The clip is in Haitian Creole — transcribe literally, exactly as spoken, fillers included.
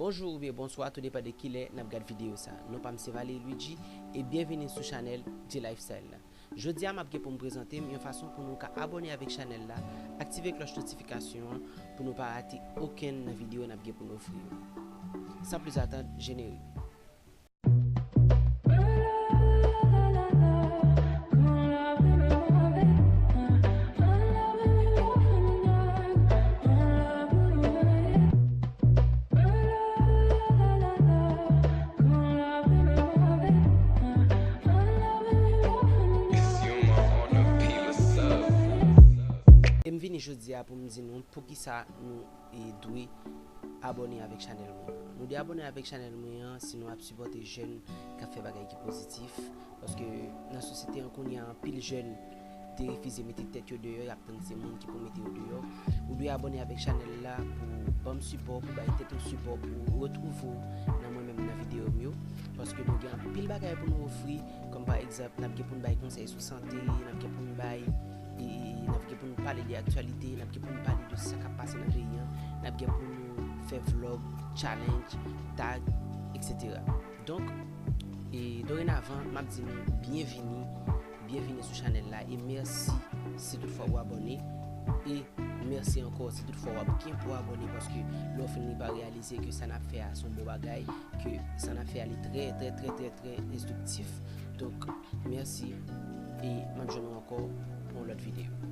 Bonjou oubyen bonswa, tou depann de kilè n ap gad videyo sa. Non pa m se Valery Luigi e byenvini sou chanèl J Lifestyle la. Jodi a m ap gen pou m prezante m yon fason pou nou ka abòne avèk chanèl la, aktive klòch notifikasyon an pou nou pa rate okenn nan videyo n ap gen pou n ofri yo. San plis atann, jenerik. E m vini jodi a pou m di nou poukisa nou e dwe abòne avèk chanèl mwen an. Nou dwe abòne avèk chanèl mwen an si nou ap sipòte jèn k ap fè bagay ki pozitif. Paske nan sosyete an kounye a, anpil jèn te refize mete tèt yo deyò, y ap tann se moun ki pou mete yo deyò. Ou dwe abòne avèk chanèl la pou ban m sipò, pou bay tèt ou sipò, pou retwouve w nan mwen menm nan videyo m yo. Paske nou gen anpil bagay pou nou ofri, kòm pa egzanp, n ap gen pou n bay konsèy sou sante, n ap gen pou n bay, e, e, n ap gen pou n pale de aktyalite, n ap gen pou n pale de sa k ap pase nan peyi an, n ap gen pou nou fè vlòg, challenge, tag, et cetera. Donk, e dorenavan, m ap di nou byenvini, byenvini sou chanèl la e mèsi si toutfwa ou abòne. E mèsi ankò si toutfwa w ap gen pou abòne, paske lè w fin li pa reyalize ke sa n ap fè a se yon bon bagay, ke sa n ap fè a li trè, trè, trè, trè, trè enstriktif. Donk, mèsi e m ap jwenn nou ankò pou yon lòt videyo.